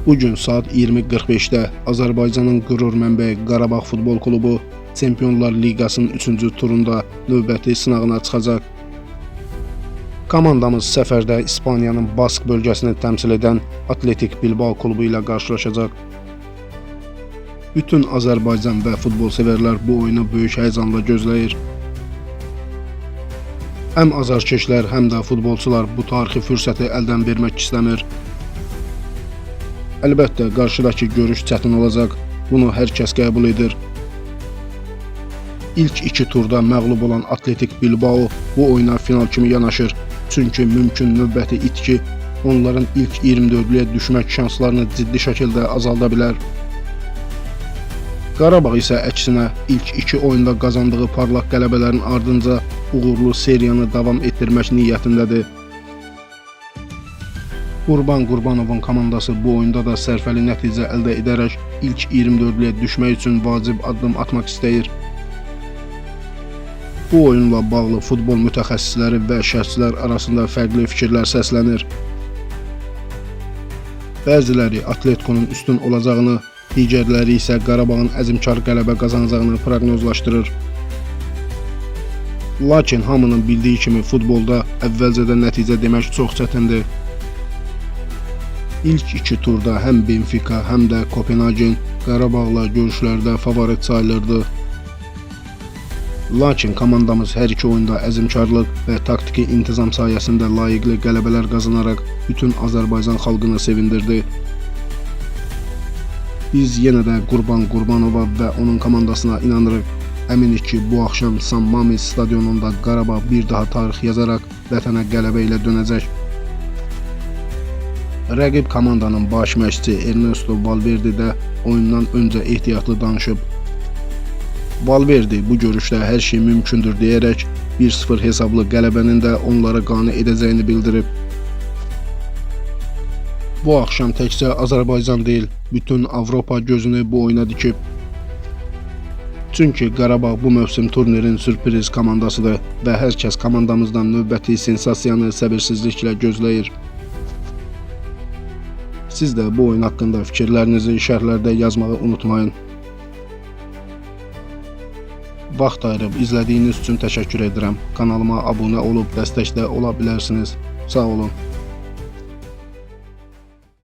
Bu gün saat 20:45-də Azərbaycanın qürur mənbəyi Qarabağ Futbol Klubu Çempionlar Liqasının 3-cü turunda növbəti sınağına çıxacaq. Komandamız səfərdə İspaniyanın Bask bölgəsini təmsil edən Atletik Bilbao klubu ilə qarşılaşacaq. Bütün Azərbaycan və futbolsevərlər bu oyunu böyük həyəcanla gözləyir. Həm azarkeşlər, həm də futbolçular bu tarixi fürsəti əldən vermək istəmir. Əlbəttə, qarşıdakı görüş çətin olacaq. Bunu hər kəs qəbul edir. İlk iki turda məğlub olan Atletik Bilbao bu oyuna final kimi yanaşır. Çünki mümkün növbəti itki onların ilk 24-lüyə düşmək şanslarını ciddi şəkildə azalda bilər. Qarabağ isə əksinə ilk iki oyunda qazandığı parlaq qələbələrin ardınca uğurlu seriyanı davam etdirmək niyyətindədir. Qurban Qurbanovun komandası bu oyunda da sərfəli nəticə əldə edərək ilk 24-lüyə düşmək üçün vacib addım atmaq istəyir. Bu oyunla bağlı futbol mütəxəssisləri və şərhçilər arasında fərqli fikirlər səslənir. Bəziləri Atletkonun üstün olacağını, digərləri isə Qarabağın əzmkar qələbə qazanacağını proqnozlaşdırır. Lakin hamının bildiyi kimi futbolda əvvəlcədən nəticə demək çox çətindir. İlk iki turda həm Benfica, həm də Kopenhagen Qarabağla görüşlərdə favorit sayılırdı. Lakin komandamız hər iki oyunda əzmkarlıq və taktiki intizam sayəsində layiqli qələbələr qazanaraq bütün Azərbaycan xalqını sevindirdi. Biz yenə də Qurban Qurbanova və onun komandasına inanırıq. Əminik ki, bu axşam San Mames stadionunda Qarabağ bir daha tarix yazaraq vətənə qələbə ilə dönəcək. Rəqib komandanın baş məşqçi Ernesto Valverde də oyundan öncə ehtiyatlı danışıb. Valverde bu görüşdə hər şey mümkündür deyərək 1-0 hesablı qələbənin də onları qane edəcəyini bildirib. Bu axşam təkcə Azərbaycan deyil, bütün Avropa gözünü bu oyuna dikib. Çünki Qarabağ bu mövsüm turnirin sürpriz komandasıdır və hər kəs komandamızdan növbəti sensasiyanı səbirsizliklə gözləyir. Siz də bu oyun haqqında fikirlərinizi şərhlərdə yazmağı unutmayın. Vaxt ayırıb izlədiyiniz üçün təşəkkür edirəm. Kanalıma abunə olub dəstəkdə ola bilərsiniz. Sağ olun.